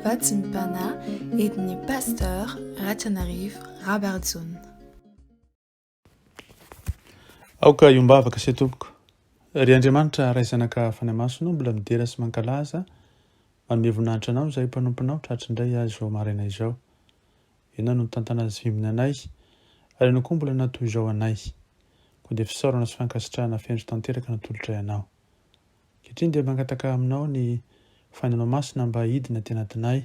Vatsim-panahy entin'ny Pasteur Ratrianarivo Rabarijaona. Aoka hiombavaka sy tompoko. Ry Andriamanitra Ray Zanaka Fanahy Masina mbola midera sy mankalaza manome voninahitra anao izay mpanomponao tratry indray azy izao maraina izao. Ianao no nitantana azy vimbina anay ary ianao koa mbola natoy izao anay. Koa dia fisaorana sy fankasitrahana feno sy tanteraka no atolotray anao. Ankehitriny dia mangataka aminao ny Fanahinao Masina mba hidina aty anatinay,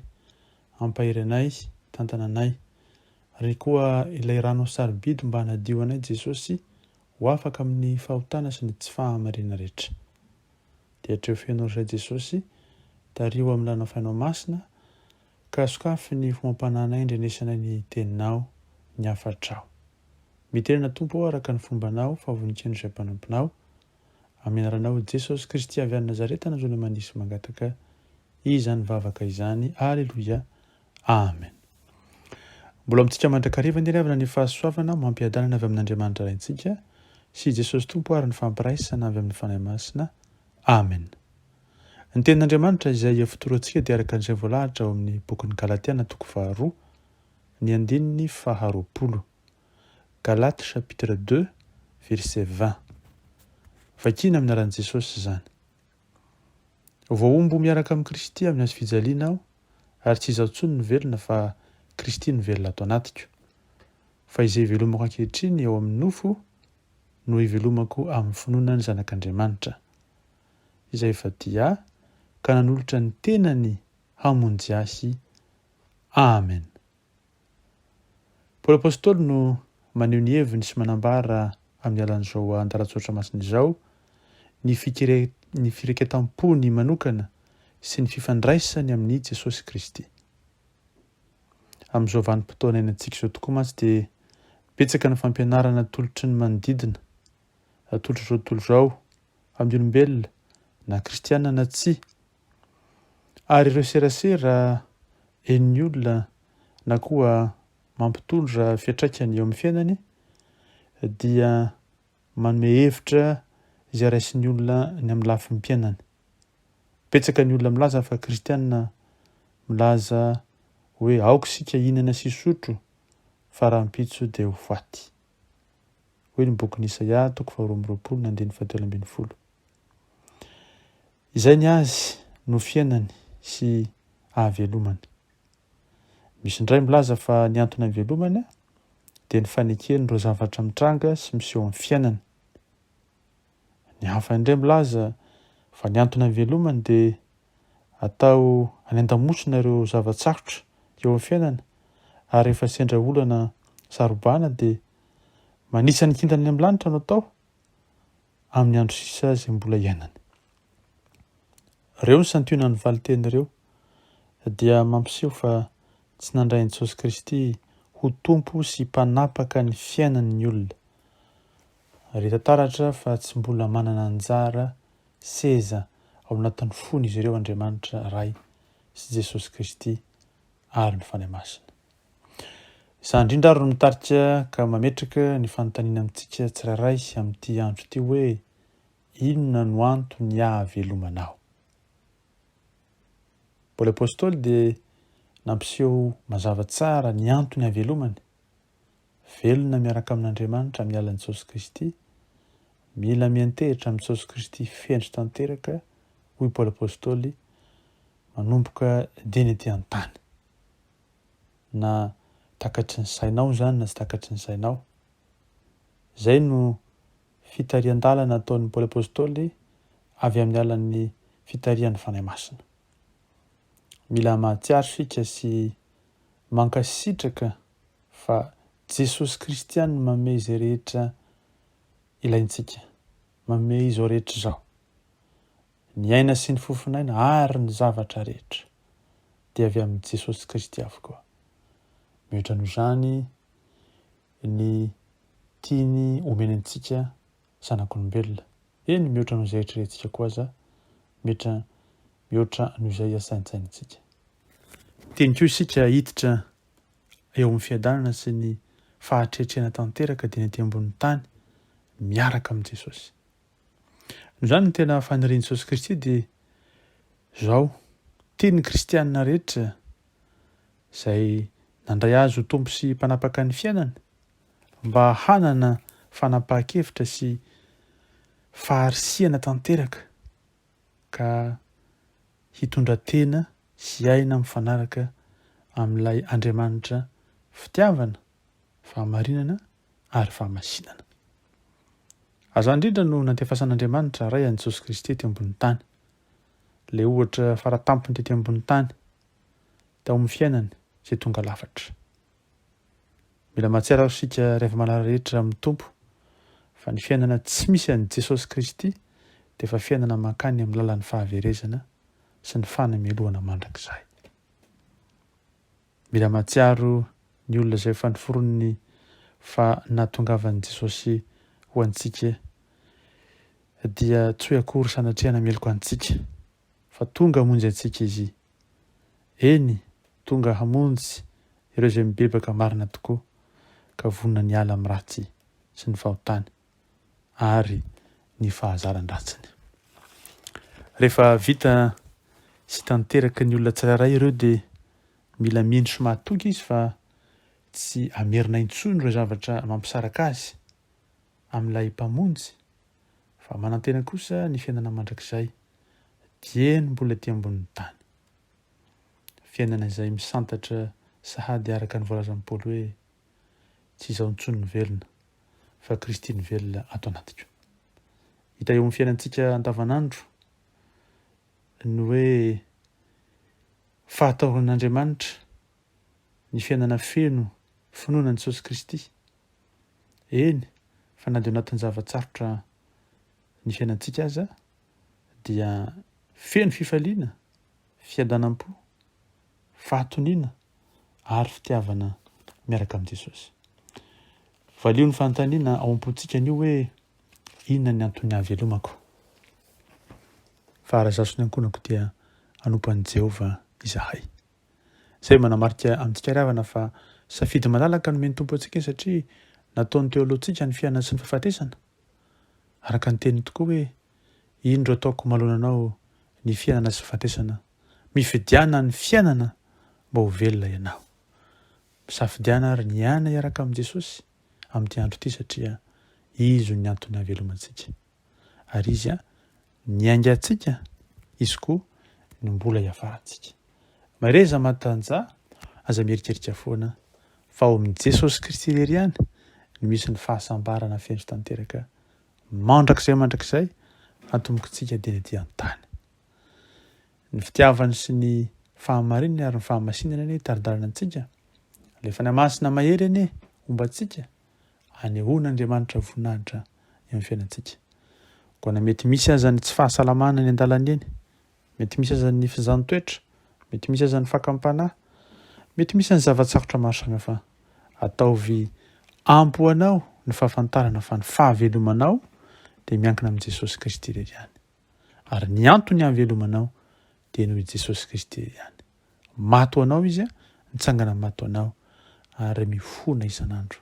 hampahery anay, hitantana anay. Ary koa ilay ranao sarobidy mba hanadio anay Jesosy ho afaka amin'ny fahotana sy ny tsy fahamarinana rehetra. Dia hatreo feno ry Ray Jesosy, tariho amin'ny lalanao Fanahinao Masina, ka sokafy ny fomam-panahinay handrenesanay ny Teninao, ny hafatrao. Miterena Tompo ô araka ny fombanao fa vonikeno izay mpanomponao. Amin'ny anaranao Jesosy Kristy avy any Nazareta nazoana manisy mangataka izany vavaka izany. Aleloia. Amen. Mbola amintsika mandrakariva anie ry havana ny fahasoavana mampiadanana avy amin'Andriamanitra Raintsika sy Jesosy Tompo ary ny fampiraisana avy amin'ny Fanahy Masina. Amen. Ny tenin'Andriamanitra izay ifotorantsika dia araka an'izay voalahatra ao amin'ny bokin'ny Galatiana toko faharoa ny andininy faharoapolo. Galates chapitre 2 verset 20. Vakina amin'ny anaran'i Jesosy izany. Voahombo miaraka amin'i Kristy amin'ny hazo fijaliana aho, ary tsy izaho intsony no velona fa Kristy no velona ato anatiko. Fa izay ivelomako ankehitriny ao amin'ny nofo no ivelomako amin'ny finoana ny Zanak'Andriamanitra, izay efa tia ahy ka nanolotra ny tenany hamonjy ahy. Amen. Paoly Apostoly no maneho ny heviny sy manambara amin'ny alalan'izao andalan-tsoratra masina izao ny fikire ny fireketam-pony manokana sy ny fifandraisany amin'i Jesosy Kristy. Amin'izao vanim-potoana iainantsika izao tokoa mantsy dia betsaka ny fampianarana atolotry ny manodidina, atolotr'izao tontolo izao amin'ny olombelona na kristiana na tsia. Ary ireo serasera henon'ny olona na koa mampitondra fiantraikany eo amin'ny fiainany dia manome hevitra izay raisin'ny olona ny amin'ny lafim-piainany. Betsaka ny olona milaza fa kristiana milaza hoe aoka isika hihinana sy hisotro fa rahampitso dia ho faty. Hoy ny bokin'i Isaia toko faharoa amby roapolo ny andininy fahatelo ambin'ny folo. Izay ny azy no fiainany sy ahavelomany. Misy indray milaza fa ny antony ahavelomany dia ny fanekeny ireo zavatra mitranga sy miseho amin'ny fiainany. Ny hafa indray milaza fa ny antony ahavelomany dia atao any an-damosina ireo zava-tsarotra eo amin'ny fiainana ary rehefa sendra olana saro-bahana dia manisa ny kintana any amin'ny lanitra no atao amin'ny andro sisa izay mbola iainany. Ireo ny santionan'ny valinteny ireo dia mampiseho fa tsy nandray an'i Jesosy Kristy ho Tompo sy Mpanapaka ny fiainany ny olona. Ary hita taratra fa tsy mbola manana anjara seza ao anatin'ny fon'izy ireo Andriamanitra Ray sy Jesosy Kristy ary ny Fanahy Masina. Izany indrindra ary no mitarika ka mametraka ny fanontaniana amintsika tsirairay amin'ity andro ity hoe Inona no antony ahavelomanao? Paoly Apostoly dia nampiseho mazava tsara ny antony ahavelomany. Velona miaraka amin'Andriamanitra amin'ny alalan'i Jesosy Kristy, mila miantehitra amin'i Jesosy Kristy feno sy tanteraka, hoy Paoly Apostoly, manomboka dieny ety an-tany. Na takatry ny sainao izany na tsy takatry ny sainao. Izay no fitarihan-dalana ataon'i Paoly Apostoly avy amin'ny alalan'ny fitarihan'ny Fanahy Masina. Mila mahatsiaro isika sy mankasitraka fa Jesosy Kristy ihany no manome izay rehetra ilaintsika, manome izao rehetra izao. Ny aina sy ny fofon'aina ary ny zavatra rehetra dia avy amin'i Jesosy Kristy avokoa. Mihoatra noho izany, ny tiany omeny antsika zanak'olombelona. Eny, mihoatra noho izay eritreretintsika koa aza, mihoatra mihoatra noho izay saintsainintsika. Tiany koa isika hiditra eo amin'ny fiadanana sy ny fahatretrena tanteraka dieny ety ambonin'ny tany miaraka amin'i Jesosy. Noho izany ny tena fanirian'i Jesosy Kristy dia izao, Tian'ny kristianina rehetra izay nandray Azy ho Tompo sy Mpanapaka ny fiainany mba hanana fanapahan-kevitra sy faharisihana tanteraka ka hitondra tena sy hiaina mifanaraka amin'ilay Andriamanitra fitiavana, fahamarinana ary fahamasinana. Izany indrindra no nandefasan'Andriamanitra Ray an'i Jesosy Kristy teo ambonin'ny tany. Ilay ohatra faratampony tety ambonin'ny tany, tao amin'ny fiainany izay tonga lafatra. Mila mahatsiaro ary isika ry hava-malala rehetra amin'ny Tompo fa ny fiainana tsy misy an'i Jesosy Kristy dia efa fiainana mankany amin'ny lalan'ny fahaverezana sy ny fanamelohana mandrakizay. Mila mahatsiaro ny olona izay efa noforoniny fa nahatongavan'i Jesosy ho antsika dia tsy hoe akory sanatria hanameloka antsika fa tonga hamonjy antsika Izy. Eny, tonga hamonjy ireo izay mibebaka marina tokoa ka vonona ny hiala amin'ny ratsy sy ny fahotany ary ny fahazaran-dratsiny. Rehefa vita sy tanteraky ny olona tsirairay ireo dia mila mino sy mahatoky izy fa tsy hamerina intsony ireo zavatra mampisaraka azy amin'ilay Mpamonjy fa manantena kosa ny fiainana mandrakizay dieny mbola ety ambonin'ny tany. Fiainana izay misantatra sahady araka ny voalazan'i Paoly hoe tsy izaho intsony no velona fa Kristy no velona ato anatiko. Hita eo amin'ny fiainantsika andavanandro ny hoe fahatahoran'Andriamanitra, ny fiainana feno finoana an'i Jesosy Kristy. Eny, fa na dia ao anatin'ny zava-tsarotra ny fiainantsika aza dia feno fifaliana, fiadanam-po, fahatoniana ary fitiavana miaraka amin'i Jesosy. Valio ny fanontaniana ao am-pontsika anio hoe, Inona ny antony hahavelomako? Fa raha izaho sy ny ankohonako dia hanompo an'i Jehovah izahay. Izay manamarika amintsika ry havana fa safidy malalaka nomen'ny Tompo antsika satria nataony teo alohantsika ny fiainana sy ny fahafatesana. Araka ny teniny tokoa hoe, Indro ataoko manoloana anao ny fiainana sy fahafatesana, mifidiana ny fiainana mba ho velona ianao. Misafidiana ary ny hiaina hiaraka amin'i Jesosy amin'ity andro ity satria Izy no ny antony hahavelomantsika. Ary Izy niainga antsika, Izy koa no mbola hiafarantsika. Mahereza matanjaha, aza mieritreritra foana fa ao amin'i Jesosy Kristy irery ihany no misy ny fahasambarana feno sy tanteraka mandrakizay mandrakizay antomokintsika dieny ety an-tany. Ny fitiavany sy ny fahamarinany ary ny fahamasinany anie hitari-dalana antsika. Ilay Fanahy Masina mahery anie homba antsika, anehoana Andriamanitra voninahitra eo amin'ny fiainantsika. Koa na mety misy aza ny tsy fahasalamana eny an-dalana eny, mety misy aza ny fizahàn-toetra, mety misy aza ny fakam-panahy, mety misy ny zava-tsarotra maro samihafa, ataovy ampy ho anao ny fahafantarana fa ny fahavelomanao dia miankina amin'i Jesosy Kristy irery ihany. Ary ny antony hahavelomanao dia noho i Jesosy Kristy ihany. Maty ho anao Izy, nitsangana maty ho anao, ary mifona isan'andro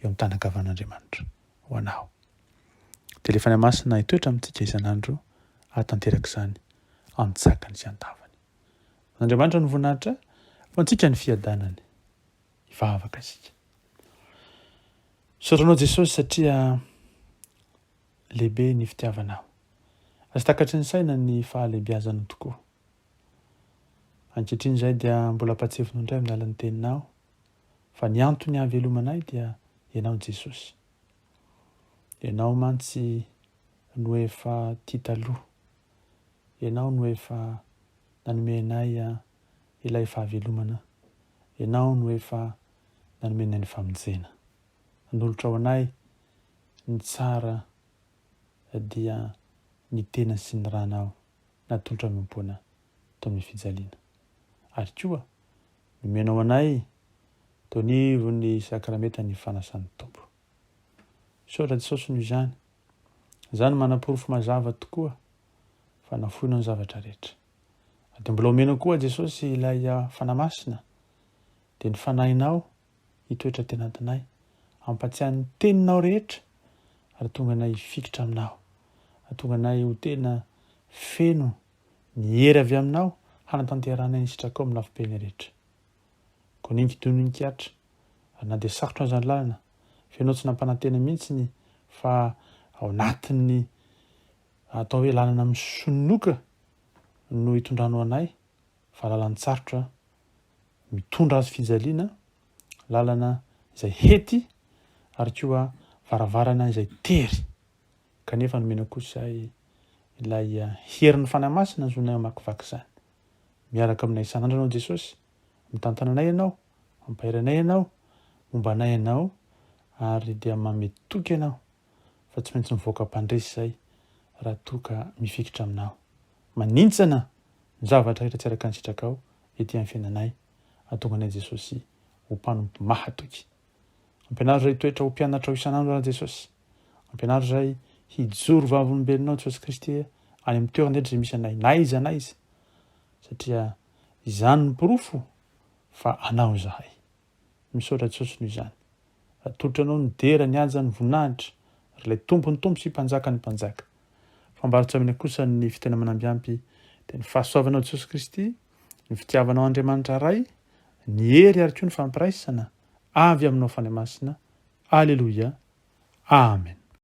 eo amin'ny tanan-kavan'Andriamanitra ho anao. Dia ilay Fanahy Masina hitoetra amintsika isan'andro hahatanteraka izany an-tsakany sy an-davany. Andriamanitra no voninahitra, ho antsika ny fiadanany. Hivavaka isika. Misaotra anao Jesosy satria Lehibe ny fitiavanao. Azo takatry ny saina ny fahalehibiazanao tokoa. Ankehitriny izay dia mbola ampahatsiavinao indray amin'ny alalan'ny teninao fa ny antony hahavelomanay dia Ianao Jesosy. Ianao mantsy no efa tia taloha. Ianao no efa nanome anay ilay fahavelomana. Ianao no efa nanome anay ny famonjena. Nanolotra ho anay ny tsara dia ny tena sy ny ranao natolotra hanompoana tao amin'ny fijaliana. Ary koa, nomenao anay teo anivon'ny sakramentan'ny fanasan'ny Tompo. Misaotra Jesosy noho izany. Izany manaporofo mazava tokoa fa nafoinao ny zavatra rehetra. Ary dia mbola omenao koa Jesosy ilay Fanahy Masina, dia ny Fanahinao hitoetra aty anatinay, hampatsiahy ny teninao rehetra ary hahatonga anay hifikitra aminao, hahatonga anay ho tena feno ny hery avy aminao. hanatanterahanay ny sitrakao amin'ny lafibeny rehetra. Koa ninki-doninki-Atra, ary na dia sarotra aza ny lalana, fa Ianao tsy nampanantena mihitsy ny fa ao anatin'ny atao hoe lalana misonoka no hitondranao anay, fa lalan-tsarotra mitondra hazo fijaliana, lalana izay hety ary koa varavarana izay tery. Kanefa nomena kosa ilay herin'ny Fanahy Masina azonay hamakivaky izany. Miaraka aminay isan'andro Ianao Jesosy, mitantana anay Ianao, mampahery anay Ianao, momba anay Ianao ary dia manome toky Ianao fa tsy maintsy mivoaka mpandresy izay raha toa ka mifikitra Aminao. Manintsana ny zavatra rehetra tsy araka ny sitrakao ety amin'ny fiainanay, hahatonga anay Jesosy ho mpanompo mahatoky. Ampianaro izay hitoetra ho mpianatrao isan'andro aho Jesosy. Ampianaro izay hijoro vavolombelonao Jesosy Kristy any amin'ny toerana rehetra izay misy anay, na aiza na aiza. Satria izany no porofo fa anao izahay. Misaotra Jesosy noho izany. Atolotra anao ny dera, ny haja, ny voninahitra, ry ilay Tompon'ny tompo sy Mpanjakan'ny mpanjaka. Fambara tsy amina kosa ny fitaina manambiampy dia ny fahasoavanao Jesosy Kristy, ny fitiavanao Andriamanitra Ray, ny hery ary koa ny fampiraisana avy aminao Fanahy Masina. Aleloia. Amen.